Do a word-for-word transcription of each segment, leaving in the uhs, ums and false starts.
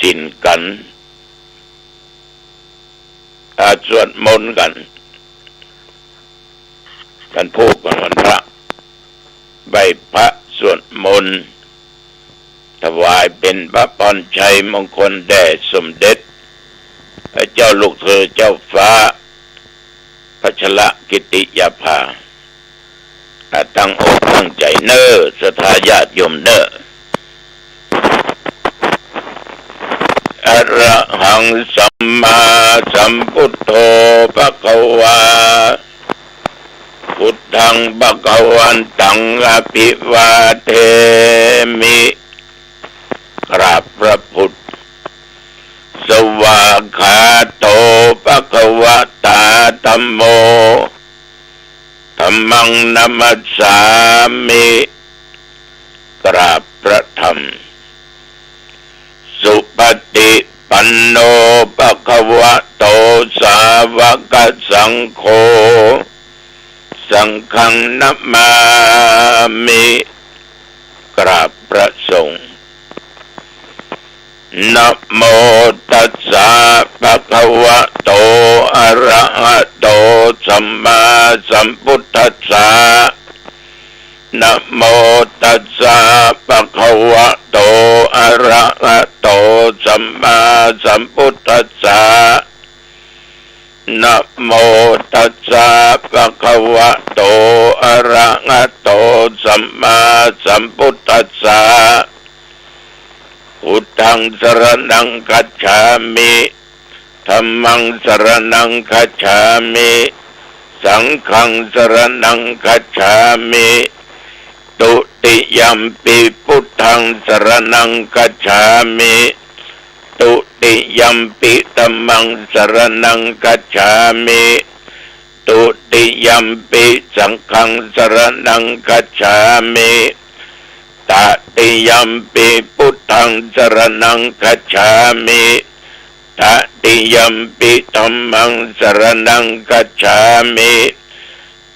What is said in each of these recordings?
กิ๋นกั๋น อ่า สวดมนต์กั๋น กั๋นพูดกั๋นวันพระ ไหว้พระสวดมนต์ ถวายเป๋นพระพรชัยมงคลแด่สมเด็จพระเจ้าลูกเธอเจ้าฟ้า พัชรกิติยาภา อ่ะ ตั้งอกตั้งใจ๋เน่อ ศรัทธาญาติโยมเน่อ อะระหังสัมมาสัมพุทโธภะคะวา พุทธังภะคะวันตังอภิวาเทมิ กราบพระพุทธ สวากขาโตภะคะวะตาธัมโม ธัมมังนะมัสสามิ กราบพระธรรม สุปฏิปันโนภะคะวะโตสาวกสังโฆ สังฆังนะมามิ กราบพระสงฆ์ นะโมตัสสะภะคะวะโต อะระหะโต สัมมาสัมพุทธัสสะ นะโมตัสสะภะคะวะโต อะระหะโต สัมมาสัมพุทธัสสะ นะโมตัสสะภะคะวะโต อะระหะโต สัมมาสัมพุทธัสสะ พุทธังสรณังคัจฉามิ ธัมมังสรณังคัจฉามิ สังฆังสรณังคัจฉามิ ตุติยัมปิพุทธังสรณังคัจฉามิ ตุติยัมปิธัมมังสรณังคัจฉามิ ตุติยัมปิสังฆังสรณังคัจฉามิ ตติยัมปิพุทธังสรณังคัจฉามิ ตติยัมปิธัมมังสรณังคัจฉามิ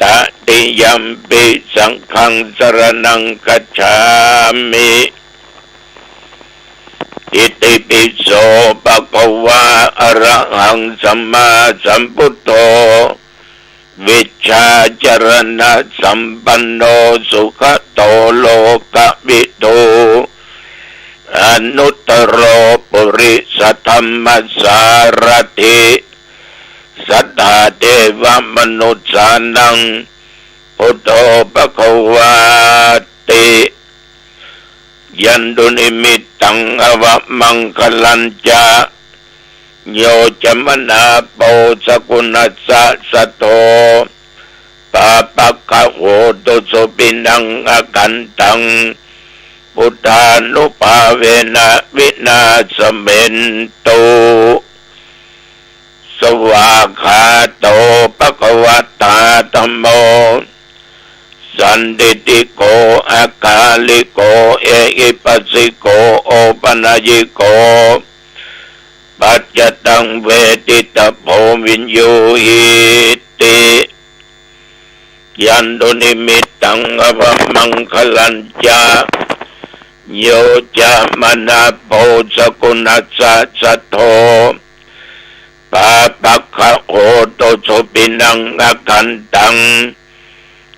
ตติยัมปิสังฆังสรณังคัจฉามิ อิติปิโสภะคะวา อะระหังสัมมาสัมพุทโธ วิชชาจรณะสัมปันโน สุขะโต โลกะวิทู อนุตตโร ปุริสธัมมสารถิ สัตถาเทวมนุสสานัง พุทโธภะคะวาติ ยันตุนิมิตตัง อวะมังคะลัญจะ โยจะมนาโป สกุณัสสะสัทโธ ปาปะกะโหตุ สุปินัง อกันตัง พุทธานุภาเวนะ วินาสเมนตุ สวากขาโต ภะคะวะตา ธัมโม สันทิฏฐิโก อะกาลิโก เอหิปัสสิโก โอปะนัยยิโก ปัจจตัง เวทิตะโพ วิญญูหิติ ยันตุนิมิตตัง อวะมังคะลัญจะ โยจะมนาโป สกุณัสสะสัทโธ ปาปะกะโหตุ สุปินัง อกันตัง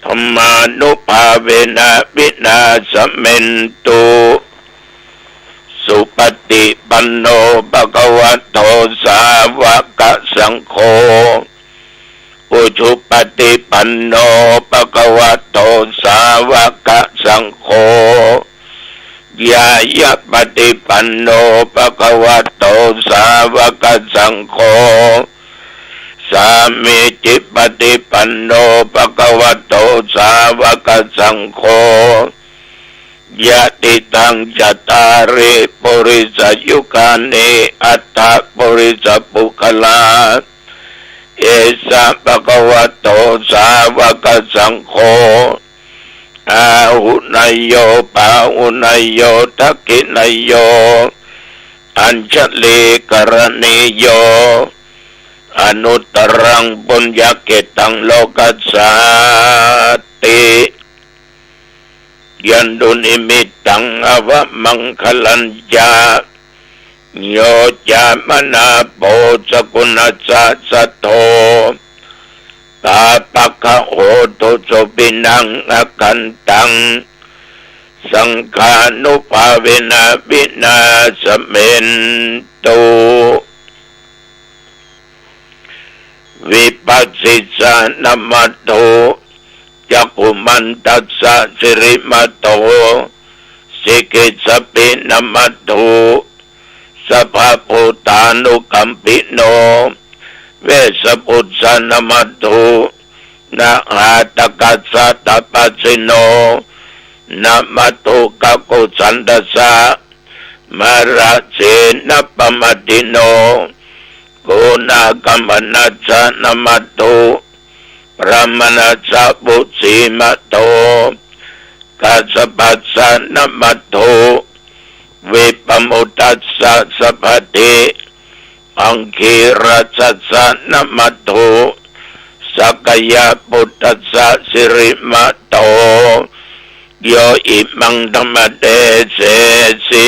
ธัมมานุภาเวนะ วินาสเมนตุ สุปฏิปันโน ภะคะวะโต สาวะกะสังโฆ อุชุปฏิปันโน ภะคะวะโต สาวะกะสังโฆ ญาญาปฏิปันโน ภะคะวะโต สาวะกะสังโฆ สามีจิปฏิปันโน ภะคะวะโต สาวะกะสังโฆ ยะติตัง จัตตาริ ปุริสะยุคานิ อัตถะปุริสะปุคคลา เอสะ ภะคะวะโต สาวะกะสังโฆ อาหุเนยโย ปาหุเนยโย ทักขิเนยโย อัญชลีกะรณีโย อนุตตรัง ปุญญะเขตตัง โลกัสสาติ ยันตุนิมิตตัง อวะมังคะลัญจะ โย จามนาโป สกุณัสสะสัตโธ ปาปะกะโห ตุสุปิณัง อะคันตัง สังฆานุภาเวนะ วินาสเมนตุ วิปัสสิสานะมัตถุ จักขุมันตัสสะ สิริมัตโต สิกิสสะปินะมัตถุ สัพพะภูตานุกัมปิโน เวสสะปุสสานะมัตถุ นะหาตะกัสสะ ตะปัสสิโน นะมัตถุ กะกุสันตัสสะ มะระเสนะปะมัตถิโน โกนากัมมะนัสสะนะมัตถุ พรหมนัสสะ วุสีมะโต กัสสะปัสสะนะมัตถุ วิปะมุตตัสสะ สัพพะทิ อังคีรัสสะนะมัตถุ สักกะยะปุตตัสสะ สิริมะโต โย อิมังธัมมะเดเสสิ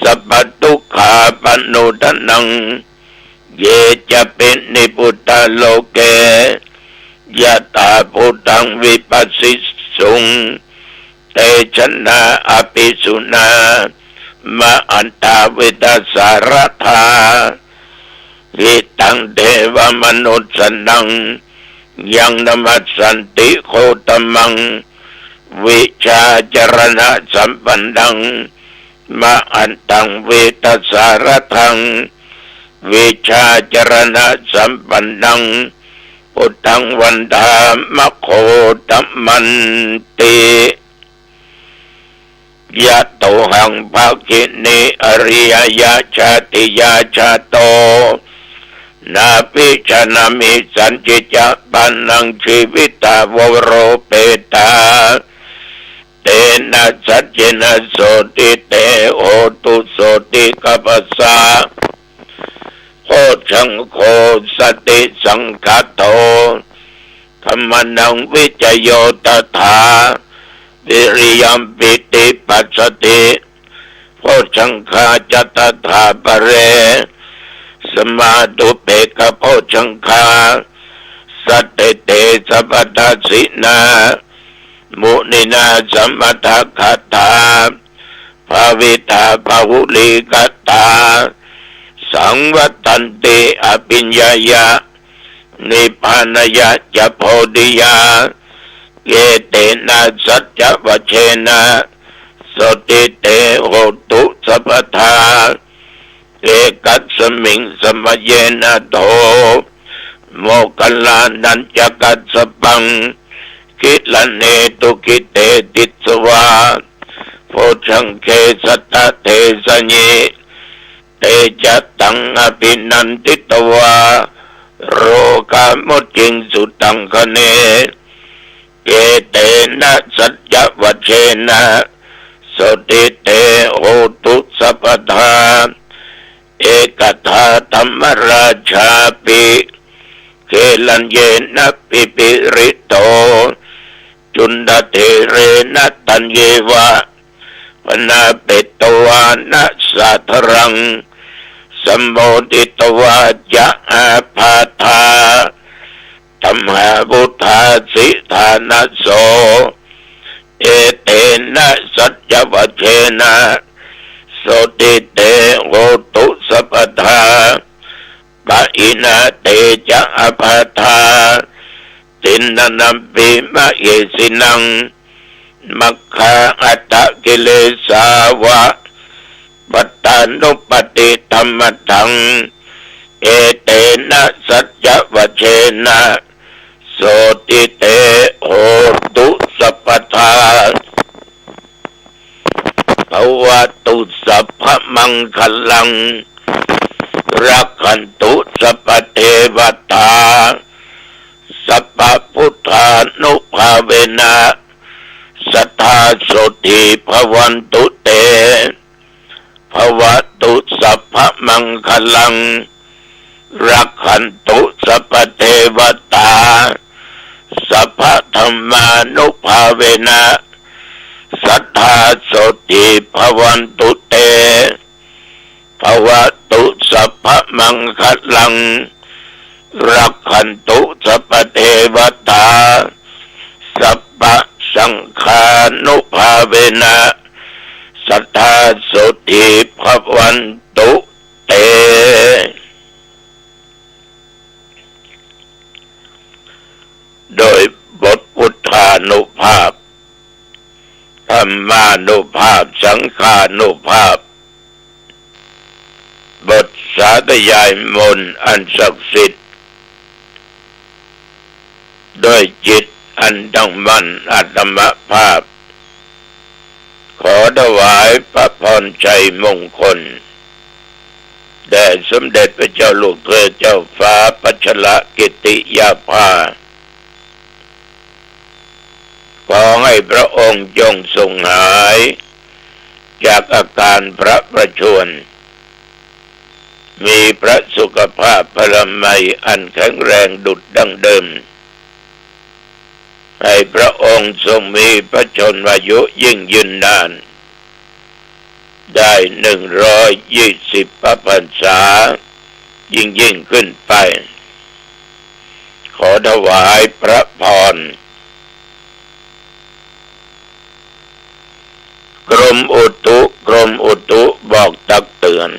สัพพะทุกขาปะโนทะนัง เยจะปินิพพุตตาโลเก ยะถาภูตังวิปัสสิสุง เตชะนาอะภิสุนา มะหันตา เวทะสาระธา หิตัง เทวะมะนุสสานัง ยังนะมัสสันติ โคตมัง วิชาจารณะสัมปันนัง มะหันตัง เวทะสาระธัง วิชาจารณะสัมปันนัง พุทธัง วันทามิ โคตมันติ ยะโตหัง ภะคะเน อะริยะยะ ชาติยา จาโต นาภิจานะมิ สันติจะ ปะนัง จีวิตา วะโร เปตา เตนะ สัจเจนะ โสติ เต โหตุ โสติ กัปปะสะ โพชฌังโค สติสังขาโต ธัมมานัง วิจโย ตถา วิริยะ ปีติ ปัสสะธิ โพชฌังคา จะ ตถา ปะเร สมาธุ เปกขะโพชฌังคา สัตถิ เต สัพพะทัสสินา มุนินา สะมะทะกะถา ภาวิตา บาหุลีกะตา สังวัตตันติ อะภิญญายะ นิพพานายะ จะ โพธิยา เอเตนะ สัจจะวะเชนะ โสติ เต โหตุ สัพพะทา เอกัสสะมิง สะมะเยนะ โถ โมคคัลลานัญจะกัสสะปัง กิลาเนตุ กิเตติสสะวา โพชฌังเข สัตถะเทสะยิ เตจะตัง อะภินันทิตวา โรคา มุจจิงสุ ตังคะเน เอเตนะ สัจจะวะเชนะ โสติ เต โหตุ สัพพะทา เอกทา ธัมมราชาปิ เกลัญเยนะ ปิปิริโต จุณฑะเถเรนะ ตัญเยวะ ปะนาเปตวานะ สาธะรัง สะโมทิตวา จะ อาปาทา ธัมมาวุฏฐาสิ ฐานะโส เอเตนะ สัจจะวะเชนะ โสติ เต โหตุ สัพพะทา ปะหินา เต จะ อาปาทา ทินนะนัมปิ มะเหสินัง มัคคา อัตถะกิเลสาวะ ปัตตานุปัฏฐิธัมมะทัง เอเตนะ สัจจะวะเชนะ โสติ เต โหตุ สัพพะทา ภะวะตุ สัพพะมังคะลัง รักขันตุ สัพพะเทวะตา สัพพะพุทธานุภาเวนะ สัตถา โสตถี ภะวันตุ เต ภะวะตุ สัพพะมังคะลัง รักขันตุ สัพพะเทวะตา สัพพะธัมมานุภาเวนะ สัตถา โสตถี ภะวันตุ เต ภะวะตุ สัพพะมังคะลัง รักขันตุ สัพพะเทวะตา สัพพะสังฆานุภาเวนะ สัทธา โสตถี ภะวันตุ เต โดยบทพุทธานุภาพ ธัมมานุภาพ สังฆานุภาพ บทสาธยายมนต์อันศักดิ์สิทธิ์ ด้วยจิตอันตั้งมั่นอาตมภาพ ขอถวายพระพรชัยมงคล แด่สมเด็จพระเจ้าลูกเธอเจ้าฟ้าพัชรกิติยาภา ขอให้พระองค์จงทรงหายจากอาการพระประชวร มีพระสุขภาพพลามัยอันแข็งแรงดุจดั้งเดิม ให้พระองค์ทรงมีพระชนมายุยิ่งยืนนาน ได้หนึ่งร้อยยี่สิบพระพรรษา ยิ่งๆ ขึ้นไป ขอถวายพระพร กรมอุตุ กรมอุตุบอกตักเตือน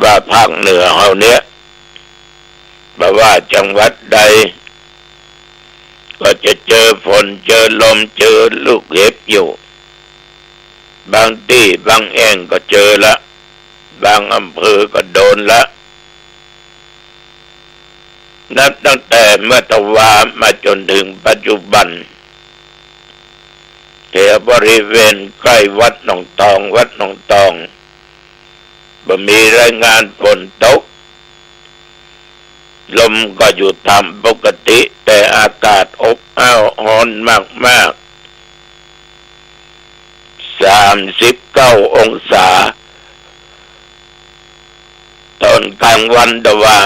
ว่าภาคเหนือเฮาเนี่ย บ่ว่าจังหวัดใด ก็จะเจอฝน เจอลม เจอลูกเห็บอยู่ บางตี้บางแอ่งก็เจอละ บางอำเภอก็โดนละ นับตั้งแต่เมื่อตะวามาจนถึงปัจจุบัน แถวบริเวณใกล้วัดหนองตอง วัดหนองตอง บ่มีรายงานฝนตก ลมก็อยู่ตามปกติ แต่อากาศอบอ้าวฮ้อนมากๆ สามสิบเก้าองศา ตอนกลางวันตะวา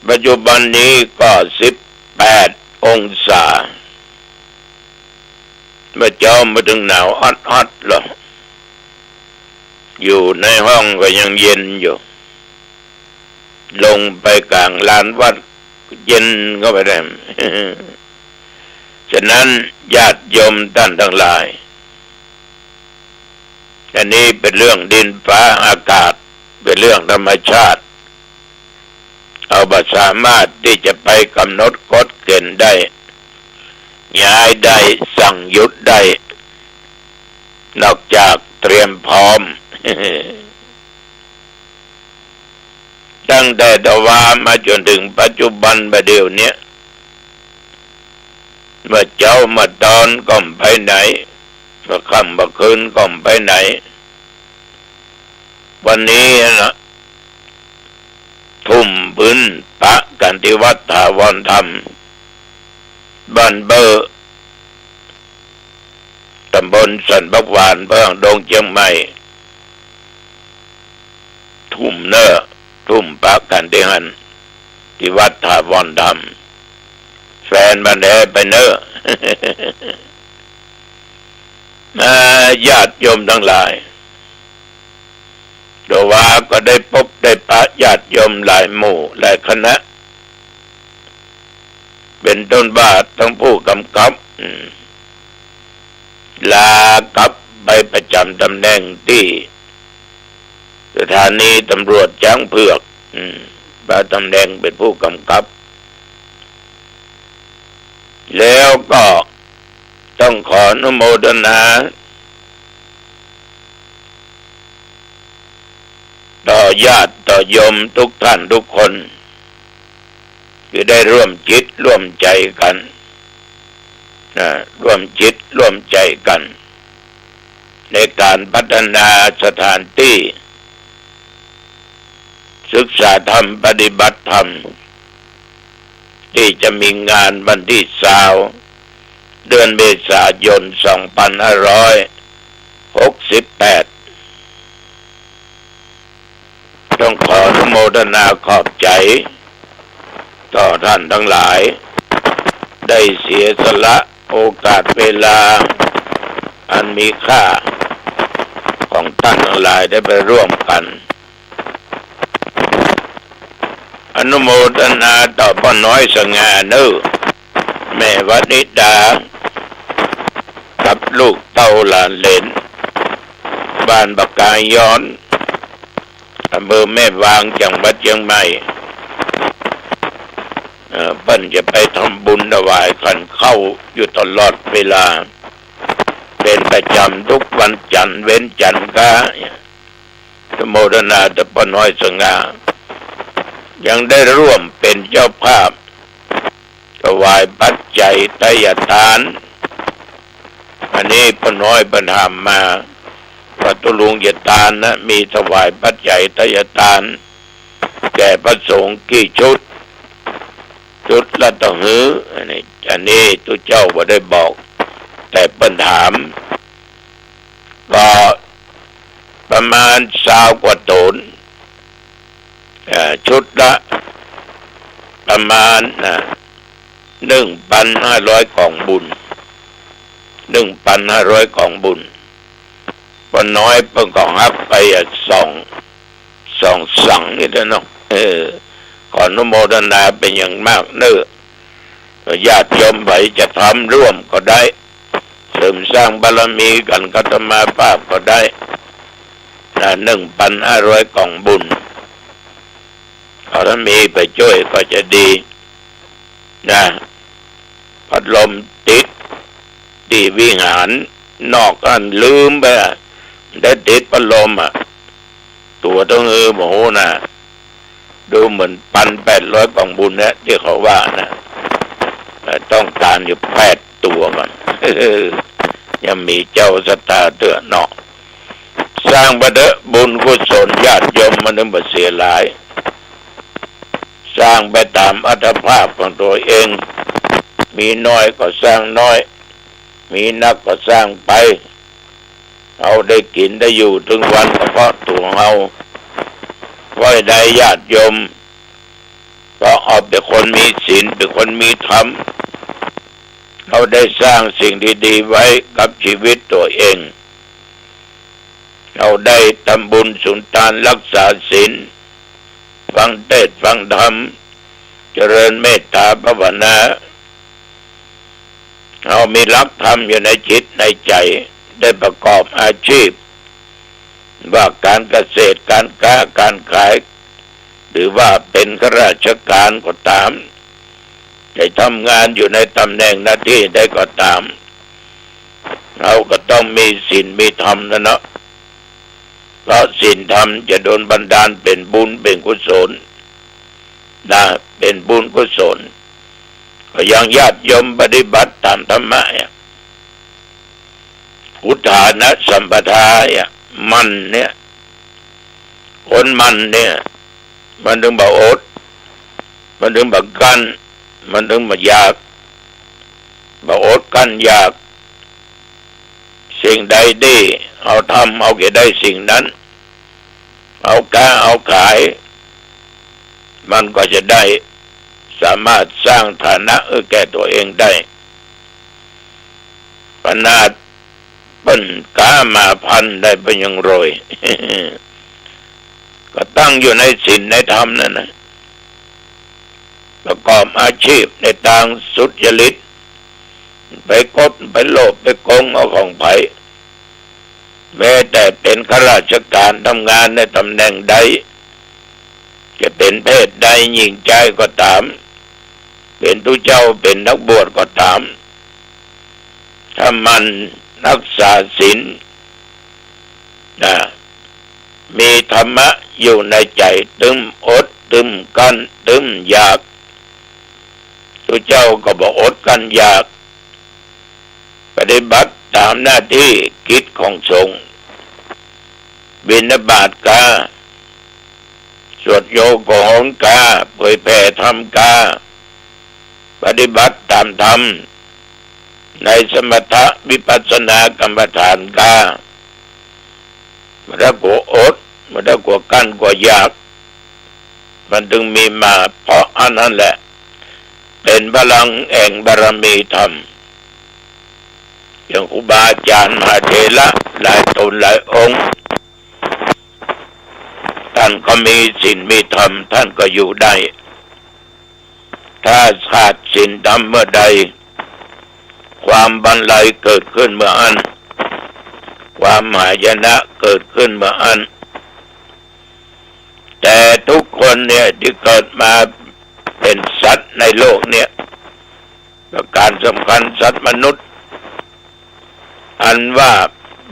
ปัจจุบันนี้ก็สิบแปดองศา เมื่อเจ๊ามาถึงหนาวอัดๆ เลย อยู่ในห้องก็ยังเย็นอยู่ ลงไปกลางลานวัดเย็นเข้าไปได้ ฉะนั้นญาติโยมท่านทั้งหลาย อันนี้เป็นเรื่องดินฟ้าอากาศ เป็นเรื่องธรรมชาติ เฮาบ่สามารถตี้จะไปกำหนดกฎเกณฑ์ได้ ย้ายได้ สั่งหยุดได้ นอกจากเตรียมพร้อม ตั้งแต่ตะวามาจนถึงปัจจุบันบ่าเดี่ยวเนี้ย เมื่อเจ๊าเมื่อตอนก็บ่ไปไหน เมื่อค่ำเมื่อคืนก็บ่ไปไหน วันนี้นะ ทุ่มปืนปะกั๋นตี้วัดถาวรธรรม บ้านเบ้อ ตำบลสันผักหวาน อำเภอหางดง เจียงใหม่ ทุ่มเน้อ ทุ่มปะกั๋นตี้หั้น ตี้วัดถาวรธรรม แฟนบ้านแฮไปเน้อ อ่า ญาติโยมทั้งหลาย ตะวาก็ได้ปบได้ปะญาติโยมหลายหมู่หลายคณะ เป็นต้นว่าตึงผู้กำกับ อืม ลากลับไปประจำตำแหน่งตี้สถานีตำรวจจ๊างเผือก อืม ประจำตำแหน่งเป็นผู้กำกับ แล้วก็ต้องขออนุโมทนา ต่อญาติต่อโยมทุกท่านทุกคน ตี้ได้ร่วมจิตร่วมใจ๋กั๋น นะ ร่วมจิตร่วมใจ๋กั๋น ในก๋านพัฒนาสถานตี้ศึกษาธรรม ปฏิบัติธรรม ตี้จะมีงานวันตี้ซาว เดือนเมษายน สองปันห้าร้อยหกสิบแปด ต้องขออนุโมทนาขอบใจ๋ต่อท่านทั้งหลาย ได้เสียสละโอกาสเวลาอันมีค่าของต ายได้ไปร่วมกั๋น อนุโมทนาต่อป้อน้อยสง่าเน่อ แม่วนิดา กับลูกเต้าหลานเหลน บ้านบ่ากายย้อน อำเภอแม่วาง จังหวัดเจียงใหม่ เอ่อ เปิ้นจะไปทำบุญถวายขันข้าวอยู่ตลอดเวลา เป๋นประจ๋ำทุกวันจันทร์เว้นจันทร์ก้า อนุโมทนาต่อป้อน้อยสง่า ยังได้ร่วมเป๋นเจ้าภาพ ถวายปัจจัยทายทาน อันนี้ป้อน้อยเปิ้นถามมา ว่าตุ๊ลุงจะตานนะ มีถวายปัจจัยทายทาน แก่พระสงฆ์กี่ชุด ชุดละเต้าหื้อ อันนี้ อันนี้ตุ๊เจ้าบ่ได้บอก แต่เปิ้นถาม ก็ประมาณซาวกว่าต๋น เอ่อ ชุดละประมาณ อ่า หนึ่งปันห้าร้อยก๋องบุญ หนึ่งปันห้าร้อยก๋องบุญ ป้อน้อยเปิ้นก็ฮับไป อ่ะ สอง สองสังนี่แหละเนาะ เออ ขออนุโมทนาเป๋นอย่างมากเน่อ ญาติโยมใผจะทำร่วมก็ได้ เสริมสร้างบารมีกั๋นกับอาตมาภาพก็ได้ นะ หนึ่งปันห้าร้อยก๋องบุญ เอาถ้ามีไปจ้วยก็จะดี นะ พัดลมติดตี้วิหารนอกอั้นลืมไปอะ ได้ติดพัดลมอะ ตั๋วเต้าหื้อบ่ฮู้นะ ดูเหมือนปันแปดร้อยก๋องบุญเนี่ยตี้เขาว่านะ เอ่อ ต้องตานอยู่แปดตั๋วก่อน ยังมีเจ้าศรัทธาเตื้อเนาะ สร้างไปเต๊อะ บุญกุศลญาติโยมมันนึ่งบ่เสียหลาย สร้างไปต๋ามอัตภาพของตั๋วเอง มีน้อยก็สร้างน้อย มีนักก็สร้างไป เฮาได้กิ๋นได้อยู่ตึงวันก็เพราะตั๋วเฮา เพราะได้ญาติโยม เพราะเฮาเป๋นคนมีศีล เป๋นคนมีธรรม เฮาได้สร้างสิ่งดีๆ ไว้กับชีวิตตั๋วเอง เฮาได้ทำบุญสุนทานรักษาศีล ฟังเทศน์ฟังธรรม เจริญเมตตาภาวนา เฮามีหลักธรรมอยู่ในจิตในใจ๋ ได้ประกอบอาชีพ ว่าก๋านเกษตร ก๋านก๊า ก๋านขาย หรือว่าเป๋นข้าราชก๋านก็ต๋าม ได้ทำงานอยู่ในต๋ำแหน่งหน้าตี้ใดก็ต๋าม เฮาก็ต้องมีศีลมีธรรมนั่นเนาะ เพราะศีลธรรมจะโดนบันดาลเป๋นบุญเป๋นกุศล นะ เป๋นบุญกุศล ก็อย่างญาติโยมปฏิบัติต๋ามธรรมะเนี่ย อุทธานะสัมปทาเนี่ย หมั่นเนี่ย คนหมั่นเนี่ย มันตึงบ่อด มันตึงบ่กั้น มันตึงบ่อยาก บ่อดกั้นอยาก สิ่งใดตี้เฮาทำ เฮาจะได้สิ่งนั้น เฮาก๊าเฮาขาย มันก็จะได้สามารถสร้างฐานะหื้อแก่ตั๋วเองได้ ขนาดเปิ้นก๊าหมาพันธุ์ได้เปิ้นยังรวย ก็ตั้งอยู่ในศีลในธรรมนั่นนะ ประกอบอาชีพในตางสุจริต ไปคด ไปโลภ ไปโกงเอาของใผ แม้แต่เป๋นข้าราชก๋านทำงานในต๋ำแหน่งใด จะเป๋นเพศใดหญิงจายก็ต๋าม เป๋นตุ๊เจ้า เป๋นนักบวชก็ต๋าม ถ้าหมั่นรักษาศีล นะ มีธรรมะอยู่ในใจ๋ ตึงอด ตึงกั้น ตึงอยาก ตุ๊เจ้าก็บ่อดกั้นอยาก ปฏิบัติต๋ามหน้าตี้กิจของสงฆ์ บิณฑบาตก๊า สวดโยคะโหนก๊า เผยแผ่ธรรมก๊า ปฏิบัติต๋ามธรรม ในสมถะวิปัสสนากรรมฐานก๊า บ่ได้กั๋วอด บ่ได้กั๋วกั้นกั๋วอยาก มันตึงมีมา เพราะอันนั้นแหละ เป๋นพลังแห่งบารมีธรรม อย่างครูบาอาจ๋ารย์มหาเถระหลายต๋นหลายองค์ ก็มีศีลมีธรรม ต้านก็อยู่ได้ ถ้าขาดศีลธรรมเมื่อใด ความบันไลเกิดขึ้นเมื่ออั้น ความหายนะเกิดขึ้นเมื่ออั้น แต่ทุกคนเนี่ยตี้เกิดมาเป๋นสัตว์ในโลกเนี่ย ประก๋านสำคัญสัตว์มนุษย์ อันว่า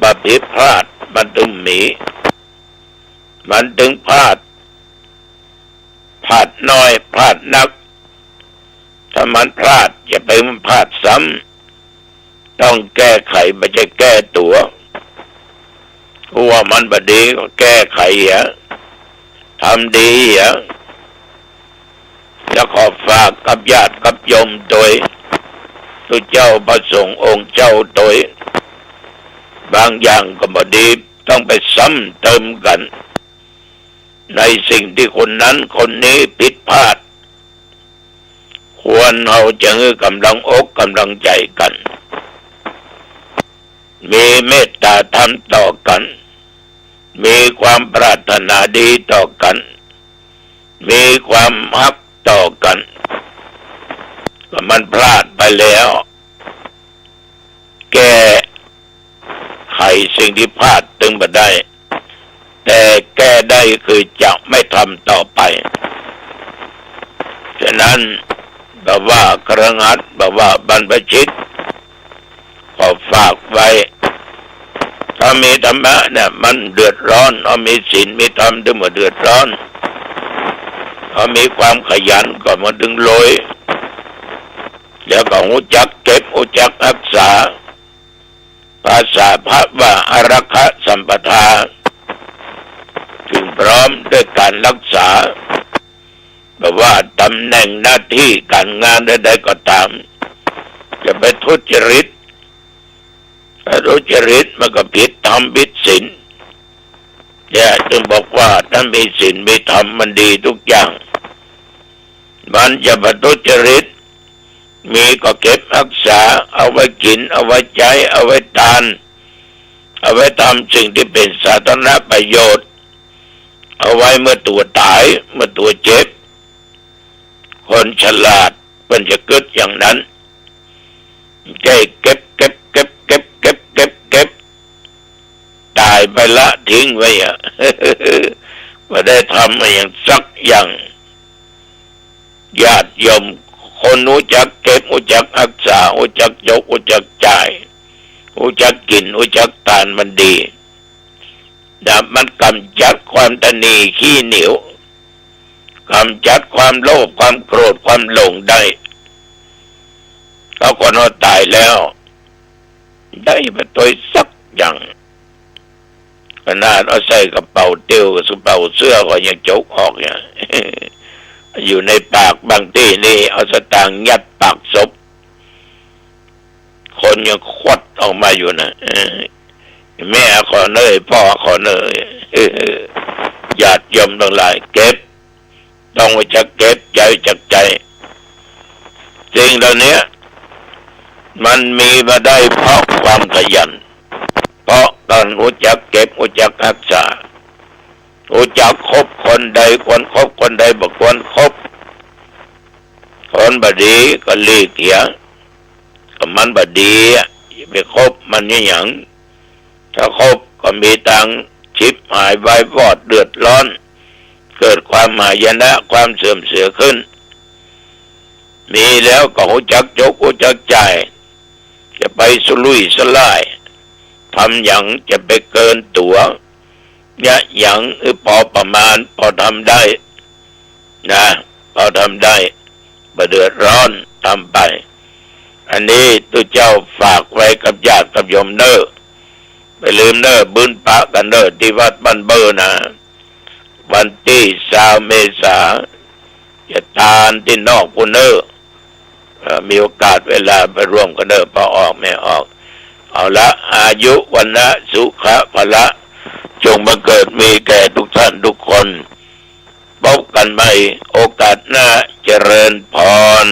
บ่ผิดพลาดมันตึงมี มันตึงพลาด พลาดน้อยพลาดนัก ถ้ามันพลาดอย่าไปมันพลาดซ้ำ ต้องแก้ไข บ่ใจ้แก้ตั๋ว ว่ามันบ่ดีก็แก้ไขเหีย ทำดีเหีย แล้วขอฝากกับญาติกับโยมตวย ตุ๊เจ้าพระสงฆ์องค์เจ้าตวย บางอย่างก็บ่ดี ต้องไปซ้ำเติมกั๋น ในสิ่งตี้คนนั้นคนนี้ผิดพลาด ควรเฮาจะหื้อก๋ำลังอกก๋ำลังใจ๋กั๋น มีเมตต๋าธรรมต่อกั๋น มีความปรารถนาดีต่อกั๋น มีความฮักต่อกั๋น ก็มันพลาดไปแล้ว แก้ไขสิ่งตี้พลาดตึงบ่ได้ แต่แก้ได้คือจะไม่ทำต่อไป ฉะนั้นบ่าวว่าคฤหัสถ์ บ่าวว่าบรรพชิต ขอฝากไว้ ถ้ามีธรรมะเนี่ยมันเดือดร้อน เอามีศีลมีธรรมตึงบ่เดือดร้อน เอามีความขยันก็บ่ตึงรวย แล้วก็ฮู้จักเก็บ ฮู้จักฮักษา ภาษาพระว่าอารักขสัมปทา ถึงพร้อมด้วยก๋านฮักษา บ่าวว่าต๋ำแหน่งหน้าตี้ก๋านงานใดๆ ก็ต๋าม อย่าไปทุจริต ถ้าทุจริตมันก็ผิดธรรมผิดศีล เนี่ยจึงบอกว่าถ้ามีศีลมีธรรมมันดีทุกอย่าง มันจะบ่ทุจริต มีก็เก็บฮักษา เอาไว้กิ๋น เอาไว้ใจ๊ เอาไว้ตาน เอาไว้ทำสิ่งตี้เป๋นสาธารณประโยชน์ เอาไว้เมื่อตั๋วต๋าย เมื่อตั๋วเจ็บ คนฉลาดเปิ้นจะกึ๊ดอย่างนั้น บ่ใจ้เก็บ เก็บ เก็บ ต๋ายไปละทิ้งไว้อะ บ่ได้ทำอะหยังสักอย่าง ญาติโยมคนฮู้จักเก็บ ฮู้จักฮักษา ฮู้จักยก ฮู้จักจ่าย ฮู้จักกิ๋น ฮู้จักตานมันดี นะ มันก๋ำจัดความตนีขี้เหนียว ก๋ำจัดความโลภ ความโกรธ ความหลงได้ ถ้าคนเฮาต๋ายแล้ว บ่ได้ไปตวยสักอย่าง ขนาดเอาใส่กระเป๋าเตียว กระเป๋าเสื้อก็ยังจกออกเนี่ย อยู่ในปาก บางตี้นี่เอาสตางค์ยัดปากศพ คนยังควัดออกมาอยู่นะ เออ แม่ขอเน่อ พ่อขอเน่อ เออ ญาติโยมตังหลาย เก็บ ต้องฮู้จักเก็บ ใจ๊จักใจ๊ สิ่งเหล่านี้มันมีมาได้เพราะความขยัน เพราะก๋านฮู้จักเก็บ ฮู้จักฮักษา ฮู้จักคบคนใดควรคบ คนใดบ่ควรคบ คนบ่ดีก็หลีกเหีย ก็มันบ่ดีอะ อย่าไปคบมันอะหยัง ถ้าคบก็มีตางฉิบหายวายวอด เดือดร้อน เกิดความหายนะ ความเสื่อมเสียขึ้น มีแล้วก็ฮู้จักจก ฮู้จักจ่าย จะไปสุรุ่ยสุร่าย ทำหยังจะไปเกินตั๋ว เยียะหยัง เออ พอประมาณ พอทำได้ นะ พอทำได้ บ่เดือดร้อน ทำไป อันนี้ตุ๊เจ้าฝากไว้กับญาติกับโยมเน่อ บ่าลืมเน่อ บุญปะกั๋นเน่อ ตี้วัดบ้านเบ้อนะ วันตี้ซาวเมษา จะตานตี้นอกปู้นเน่อ เอ่อ มีโอกาสเวลาไปร่วมกั๋นเน่อ ป้อออกแม่ออก เอาละ อายุ วรรณะ สุขะ พละ จงบังเกิดมีแก่ทุกท่านทุกคน พบกั๋นใหม่โอกาสหน้า เจริญพร